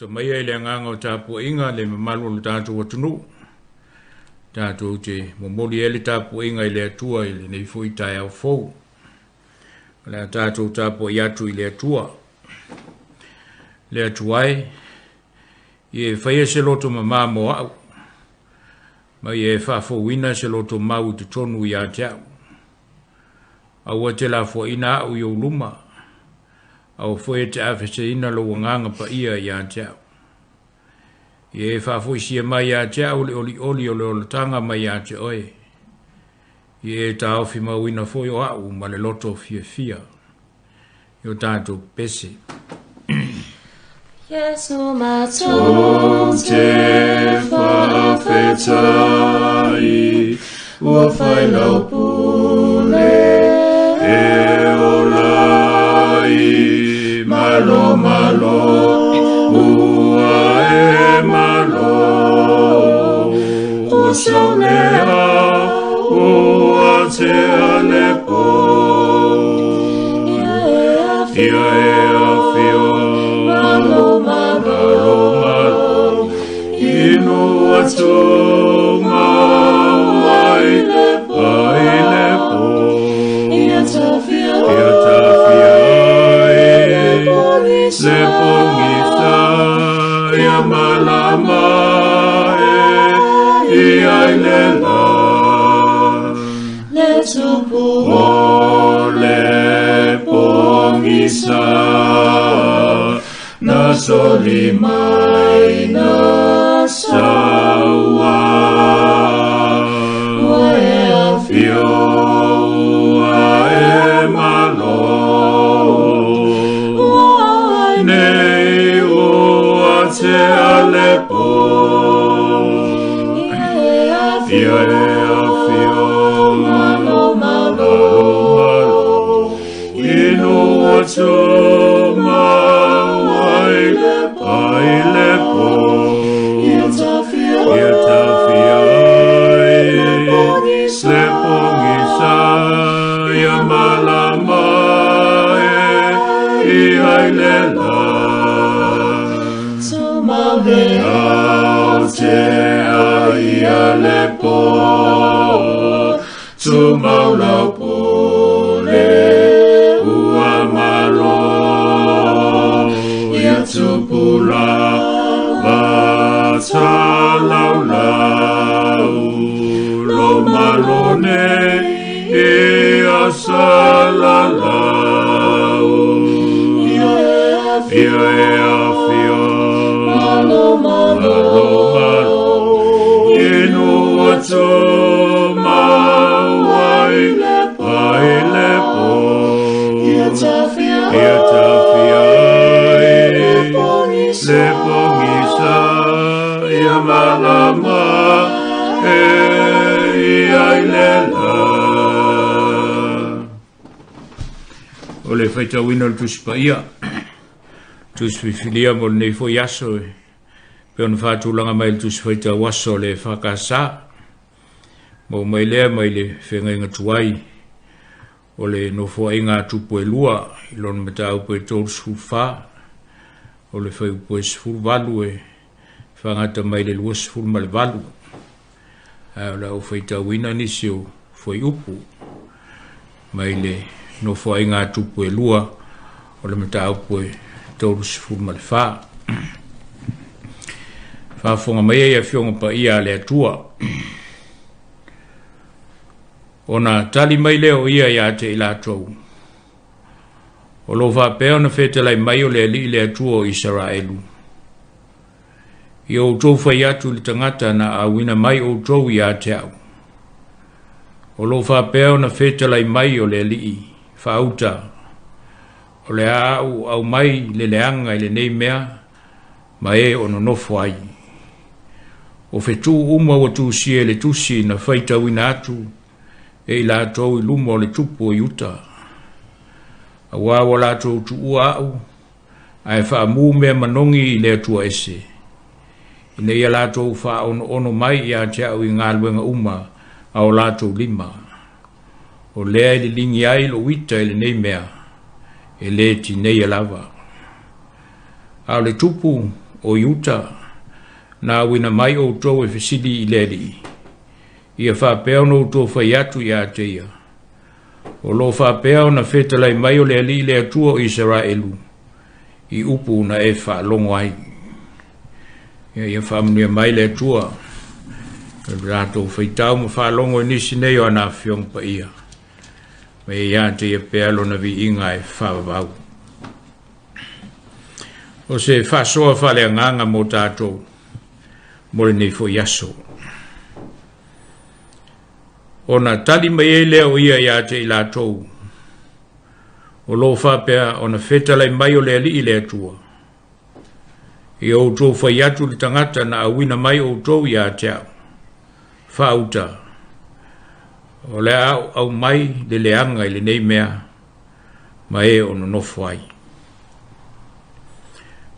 Lata maia i le agaga o tapuaiga le mamalu o le tatou atunuu. Tatou te momoli ai le tapuaiga i le Atua i lenei foi taeao fou. O le a tatou tapuai atu i le Atua. Le Atua e, ia e faia se loto mama mo au, ma ia e faafouina se loto mau i totonu ia te au. Aua e te lafoaiina au i ou luma, aua foi e te aveeseina lou agaga paia ia te au. Ia e faafoisia mai ia te au le olioli o le olataga mai ia te oe. Ia e taofi mauina foi o au ma le loto fiafia i o tatou pese. Iesu matou te faafetai ua fai lau pule e ola ai malo malo ua e malo ua saulea ua tea le po ia e afio malo malo malo inu atu ai le ai le po ia tafia ia tafia ai le pogisa ia malama e ia i le la le tupu o le pogisa na soli mai na saua ua e afio ua e malo nei ua tea le po ia e afio malo malo inu atu ai ai le po ia tafia ia tafia ai le pogisa ia malama e i ai le la Au te ai le po tumau lau pule ua malo ia tupula vatalaulau lo malo nei ia salalau ia e afio malo malo malo inu atu mau ai ai le po ia tafia ia tafia ai le pogisa ia malama e ia i le la. O le faitauina o le Tusi Paia, Tusi Filifilia mo lenei foi aso e pei ona faatulaga mai le Tusi Faitau Aso o le EFKS. Maua mai lea mai le feagaiga tuai o le Nofoaiga a Tupu e Lua i lona mataupu e 34, o le fuaiupu e 18 e faagata mai le 28. Ae o le a ou faitauina nisi o fuaiupu mai le Nofoaiga a Tupu e Lua o le mataupu e 34. Faafofoga mai ai Afioga Paia a le Atua. Ona tali mai lea o ia ia te i latou, O lo o faapea ona fetalai mai o le Alii le Atua o Isaraelu, Ia outou fai atu i le tagata na auina mai outou ia te au, O lo o faapea ona fetalai mai o le Alii faauta, o le a au aumai le leaga i lenei mea ma e o nonofo ai. O fetu uma ua tusia i le tusi na faitauina atu e i latou i luma o le tupu o Iuta, auā ua latou tuua au ae faamu mea manogi i le Atua ese, ina ia latou faaonoono mai ia te au i galuega uma a o latou lima. O lea e liligi ai lou ita i lenei mea, e le tineia lava. A o le tupu o Iuta na auina mai outou e fesili i le Alii, ia faapea ona outou fai atu ia te ia, O lo o faapea ona fetalai mai o le Alii le Atua o Isaraelu i upu na e faalogo ai. Ia, ia faamanuia mai le Atua i latou faitau ma faalogo i nisi nei o ana afioga paia. Ma ia ia te ia pea lona viiga e faavavau. O se faasoa faaleagaga mo tatou mo lenei foi aso. Ona tali mai ai lea o ia ia te i latou, o lo o faapea ona fetalai mai o le Alii le Atua. Ia outou fai atu le tagata na auina mai outou ia te au, faauta, o le a aumai le leaga i lenei mea ma e o nonofo ai.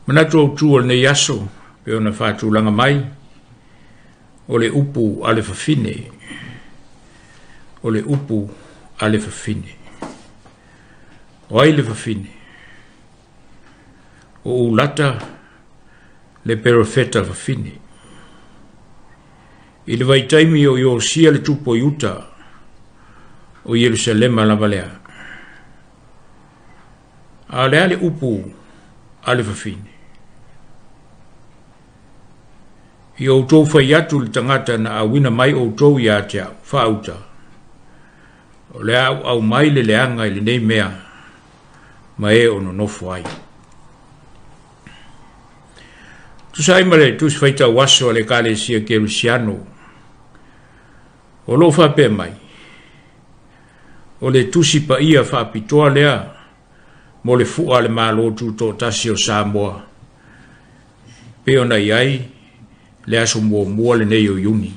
Manatu autu o lenei aso, pe ona faatulaga mai, o le upu a le fafine, o le upu a le fafine. O ai le fafine? O Ulata le perofeta fafine. I le vaitaimi o Iosia le tupu o Iuta, o Ierusalema lava lea. A o le a le upu a le fafine? I outou fai atu le tagata na auina mai outou ia te au, faauta, o le a au mai le leaga i lenei mea ma e o nonofo ai. Tusa ai ma le tusi faitau aso a le Ekalesia Kerisiano, o lo o faapea mai, o le tusi paia faapitoa lea mo le fua a le Malo Tutoatasi o Samoa, pei ona i ai le aso muamua lenei o Iuni.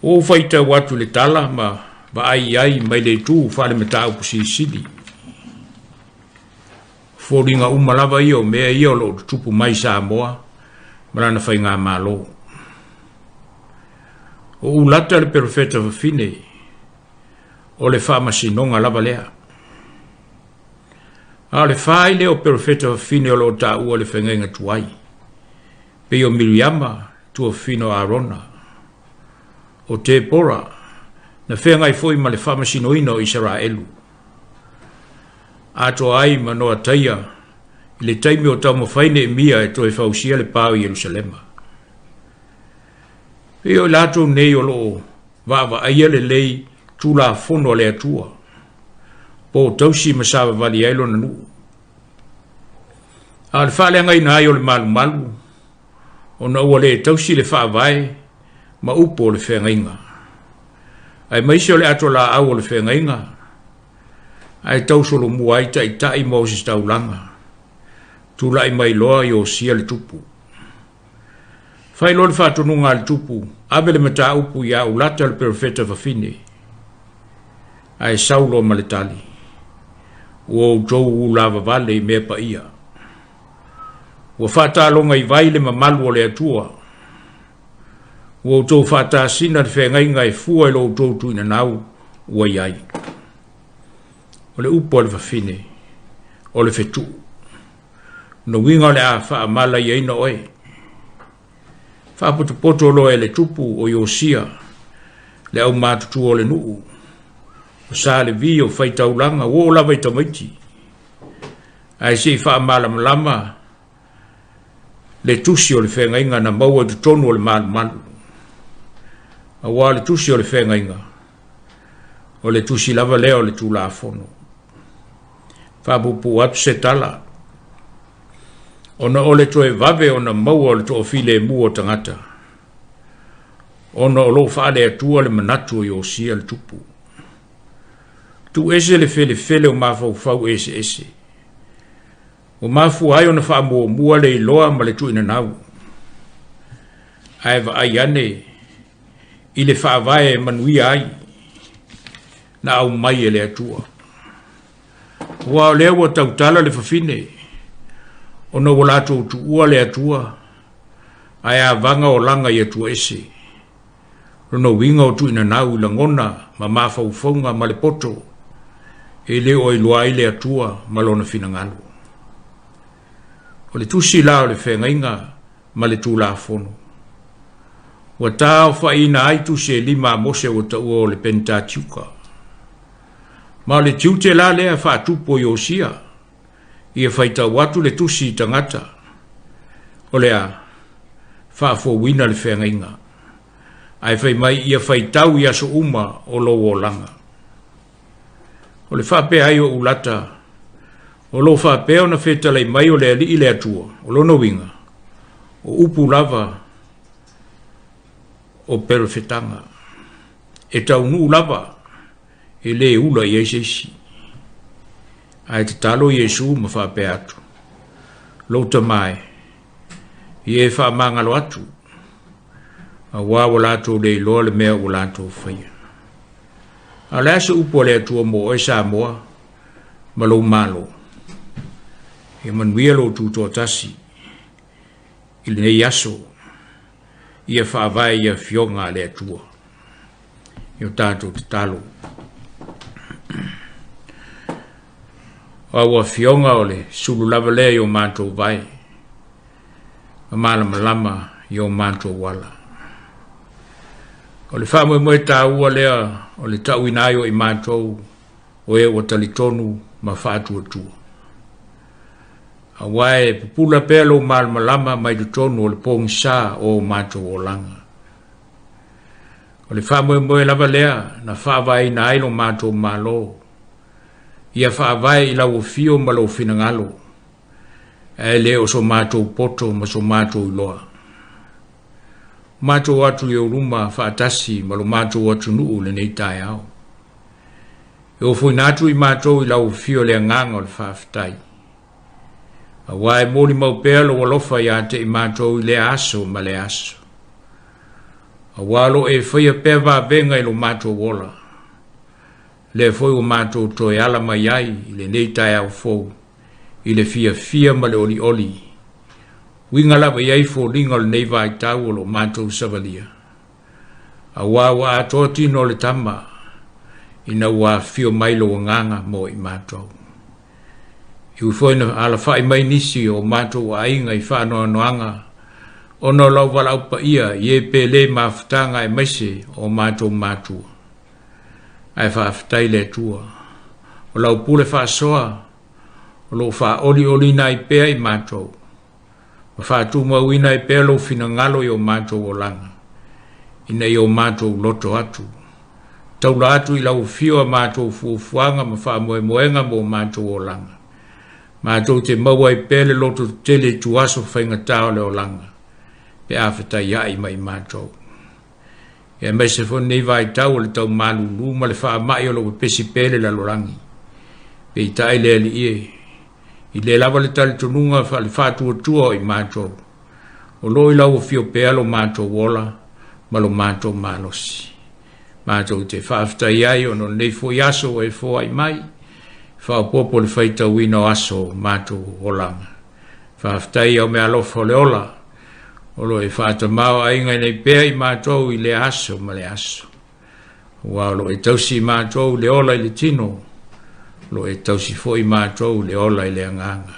Ua ou faitau atu i le tala ma vaai i ai mai le itu faale-mataupu silisili. Foliga uma lava ia o mea ia o lo o tutupu mai Samoa ma lana faigamalo. O Ulata le perofeta fafine, o le faamasinoga lava lea. A o le fai lea o perofeta fafine o lo o taua le fegaiga tuai, pei o Miriama, tuafafine o Arona, o Tepora, na feagai foi ma le faamasinoina o Isaraelu, atoa ai ma Noataia i le taimi o taumafai Neemia e toe fausia le pa o Ierusalema. Pei o i latou nei o lo o vaavaaia lelei Tulafono a le Atua, po o tausi ma savavali ai lona nuu. A o le faaleagaina ai o le malumalu, ona ua le tausi le faavae ma upu o le feagaiga, aemaise o le atolaau o le feagaiga, ae tausolomua ai taitai ma ositaulaga, tulai mai loa Iosia le tupu. Fai loa le faatonuga a le tupu, ave le mataupu ia Ulata le perofeta fafine, ae sau loa ma le tali, ua outou ulavavale i mea paia. Ua faataloga i vai le mamalu o le Atua. Ua outou faatasina le feagaiga e fua i lo outou tuinanau ua i ai. O le upu a le fafine, o le fetuu. No uiga o le a faamalaiaina oe. Faapotopoto loa e le tupu o Iosia, le aumatutua o le nuu, o Sa Levi o faitaulaga, ua oo lava i tamaiti. Ae se i faamalamalama le tusi o le feagaiga na maua i totonu o le malumalu. Aua o le tusi o le feagaiga, o le tusi lava lea o le Tulafono. Faapuupuu atu se tala, ona o le toe vave ona maua o le toafilemu o tagata, ona o lo o faale-Atua le manatu o Iosia le tupu. Tuuese le felefele o mafaufau eseese, ua mafua ai ona faamuamua le iloa ma le tuuinanau, ae vaai ane i le faavae e manuia ai na aumai e le Atua. Aua o lea ua tautala le fafine, ona ua latou tuua le Atua, ae avaga olaga i Atua ese. Lona uiga o tuuinanau i lagona ma mafaufauga ma le poto, e le o iloa ai le Atua ma lona finagalo. O le tusi la o le feagaiga ma le Tulafono. Ua taaofaiina ai tusi e lima a Mose ua taua o le Penitatiuka. Ma o le tiute la lea faatupu o Iosia, ia faitau atu le tusi i tagata, o le a faafouina le feagaiga, ae fai mai ia faitau i aso uma o lou olaga. O le faapea ai o Ulata, o lo o faapea ona fetalai mai o le Alii le Atua, o lona uiga, o upu lava o perofetaga, e taunuu lava e le ula i ai se isi. Ae tatalo Iesu ma faapea atu, Lou tama e, ia e faamagalo atu, auā ua latou le iloa le mea ua latou faia. A o le a se upu a le Atua mo oe Samoa ma lou Malo? Ia manuia lou tutoatasi i lenei aso, ia faavae i afioga a le Atua. I o tatou tatalo. O au afioga o le sulu lava lea i o matou vae, ma malamalama i o matou ala. O le faamoemoe taua lea o le tauina ai o i matou o e ua talitonu ma faatuatua. Aua e pupula pea lou malamalama mai totonu o le pogisa o o matou olaga. O le faamoemoe lava lea na faavaeina ai lo matou Malo, ia faavae i lau afio ma lou finagalo, ae le o so matou poto ma so matou iloa. O matou atu i ou luma faatasi ma lo matou atunuu i lenei taeao. E ofoina atu i matou i lau afio le agaga o le faafetai. Aua e molimau pea lou alofa ia te i matou i lea aso ma lea aso. Aua o lo o e faia pea vavega i lo matou ola. Lea foi ua matou toe ala mai ai i lenei taeao fou i le fiafia ma le olioli. Uiga lava i ai foliga o lenei vaitau o lo o matou savalia. Aua ua atoa tino o le tama ina ua afifio mai lou agaga mo i matou. E ui foi ina alafai mai nisi o matou aiga i faanoanoaga ona o lau valaau paia i e pele mafutaga aemaise o matou matua. Ae faafetai le Atua, o lau pule faasoa o lo o faaolioliina ai pea i matou, ma faatumauina ai pea lou finagalo i o matou olaga, ina ia o matou loto atu, taula atu i lau afio a matou fuafuaga ma faamoemoega mo matou olaga, matou te maua ai pea le loto tetele i tuaso faigata o le olaga, pe a fetaiai ma i matou. Aemaise foi lenei vaitau o le tau malulu ma le faamai o lo o pepesi pea le lalolagi. Peitai le Alii e, i le lava le talitonuga le faatuatua o i matou, o lo o i lau afio pea lo matou ola ma lo matou malosi. Matou te faafetai ai ona o lenei foi aso ua e foai mai, faaopoopo le faitauina o aso o matou olaga. Faafetai au meaalofa o le ola, o lo o e faatamao aiga nei pea i matou i lea aso ma le aso. Aua o lo o e tausi i matou le ola i le tino, o lo o e tausi foi i matou le ola i le agaga.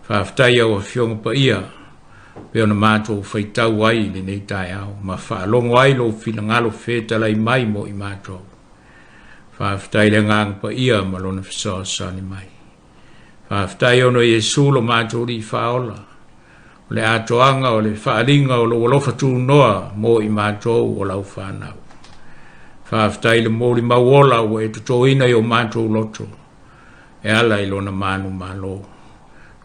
Faafetai au afioga paia, pe ona matou faitau ai i lenei taeao, ma faalogo ai lou finagalo fetalai mai mo i matou. Faafetai le agaga paia ma lona fesoasoani mai. Faafetai ona o Iesu lo matou Alii Faaola, o le atoaga o le faaaliga o lou alofa tunoa mo i matou o lau fanau. Faafetai le molimau ola ua e totoina i o matou loto, e ala i lona manumalo.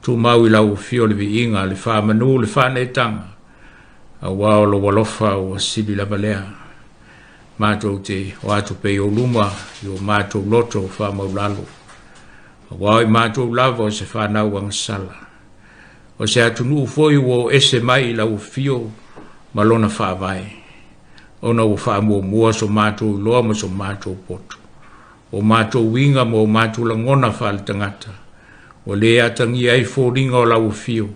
Tumau i lau afio le viiga, le faamanu, le faaneetaga, aua o lou alofa ua sili lava lea. Matou te o atu pea i ou luma i o matou loto faamaulalo. Aua o i matou lava o se fanau agasala. O se atunuu foi ua o ese mai i lau afio ma lona faavae, ona ua faamuamua so matou iloa ma so matou poto. O matou uiga ma o matou lagona faaletagata, ua le atagia ai foliga o lau afio,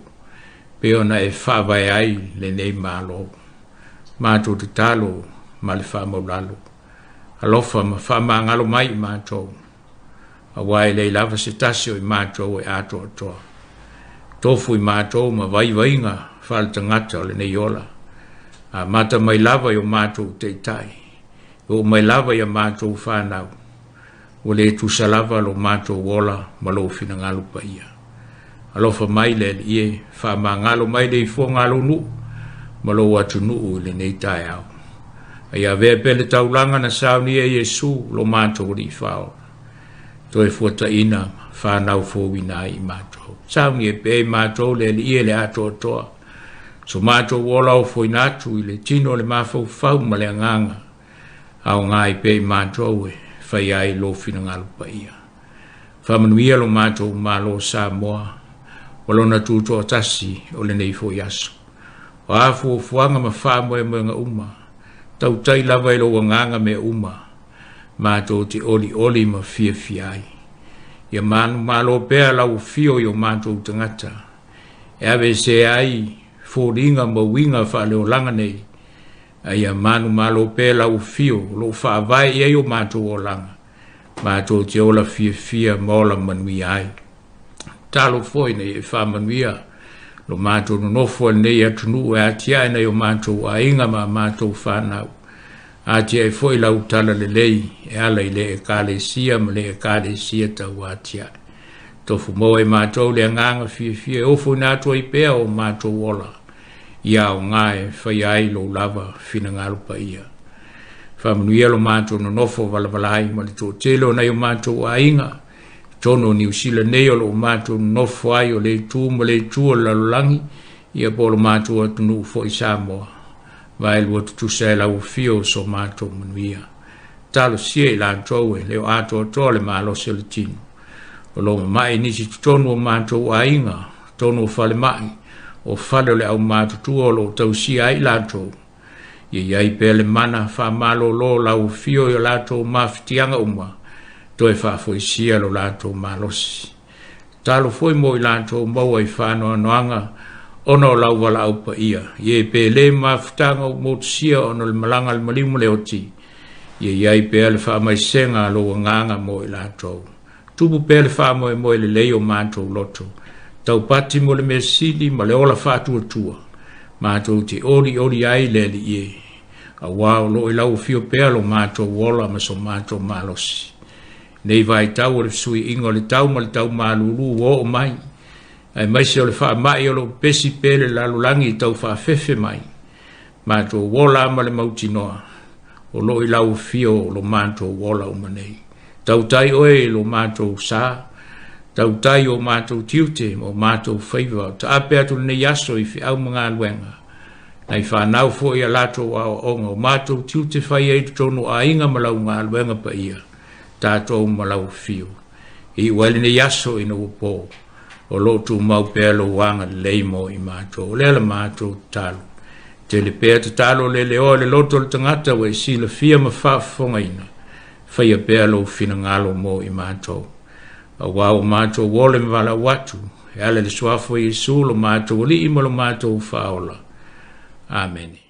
pe ona e faavae ai lenei Malo. Matou tatalo ma le faamaulalo, alofa ma faamagalo mai i matou, aua e leai lava se tasi o i matou e atoatoa. Tofu i matou ma vaivaiga faaletagata o lenei ola. Amata mai lava i o matou taitai, e oo mai lava i a matou fanau, ua le tusa lava lo matou ola ma lou finagalo paia. Alofa mai le Alii e, faamagalo mai le ifoga a lou nuu ma lou atunuu i lenei taeao. A ia avea pea le taulaga na saunia e Iesu lo matou Alii Faaola, toe fuataina ma fanau fouina ai i matou. Saunia pea i matou le Alii e le atoatoa, so matou ola ofoina atu i le tino o le mafaufau ma le agaga, aoga ai pea i matou e fai ai lou finagalo paia. Faamanuia lo matou Malo Samoa ma lona tutoatasi o lenei foi aso. O a fuafuaga ma faamoemoega uma, tautai lava i lou agaga mea uma, matou te olioli ma fiafia ai. Ia manumalo pea lau afio i o matou tagata, e aveesea ai foliga ma uiga faaleolaga nei, a ia manumalo pea lau afio o lo o faavae i ai o matou olaga, matou te ola fiafia ma ola manuia ai. Talo foi ina ia e faamanuia lo matou nonofo i lenei atunuu e atiae nai o matou aiga ma a matou fanau. Atiae foi lau talalelei e ala i le Ekalesia ma le Ekalesia tau atiae. Tofu maua e matou le agaga fiafia e ofoina atu ai pea o matou ola ia aoga e faia ai lou lava finagalo paia. Faamanuia lo matou nonofo valavala ai ma le toatele o nai o matou aiga i totonu o Niu Sila nei o lo o matou nonofo ai o le itu ma le itu o le lalolagi, ia po o lo matou atunuu foi Samoa. Vaelua tutusa e lau afio o so matou manuia. Talosia i latou e le o atoatoa le malosi o le tino. O lo o mama'i nisi totonu o matou aiga, totonu o falemai, o fale o le aumatutua o lo o tausia ai i latou. Ia i ai pea le mana faamalolo o lau afio i o latou mafatiaga uma, toe faafoisia lo latou malosi. Tatalo foi mo i latou maua i faanoanoaga ona o lau valaau paia, ie pe le mafutaga ua motusia ona o le malaga a le maliu ma le oti, ia i ai pea le faamaisega a lou agaga mo i latou. Tupu pea le faamoemoe lelei o matou loto, taupati mo le mea sili ma le ola faatuatua, matou te olioli ai le Alii e, auā o lo o i lau afio pea lo matou ola ma so matou malosi. Nei vaitau o le fesuiaiga o le tau ma le tau malulu ua oo mai, aemaise o le faamai o lo o pepesi pea i le lalolagi i tau faafefe mai, matou ola ma le mautinoa, o lo o i lau afio o lo matou ola uma nei. Tautai oe i lo matou sa, tautai o matou tiute ma o matou faiva, o taape atu lenei aso i feau ma galuega, nai fanau foi a latou aoaoga, o matou tiute fai ai i totonu o aiga ma lau galuega paia, tatou ma lau afio. E iu ai lenei aso ina ua po, o lo o tumau pea lou agalelei mo i matou. O lea la matou tatalo. Tele pea tatalo le leoa i le loto o le tagata ua e silafia ma faafofogaina, faia pea lou finagalo mo i matou. Auā ua matou ole ma valaau atu, e ala i le suafa o Iesu lo matou Alii ma lo matou Faaola. Amene.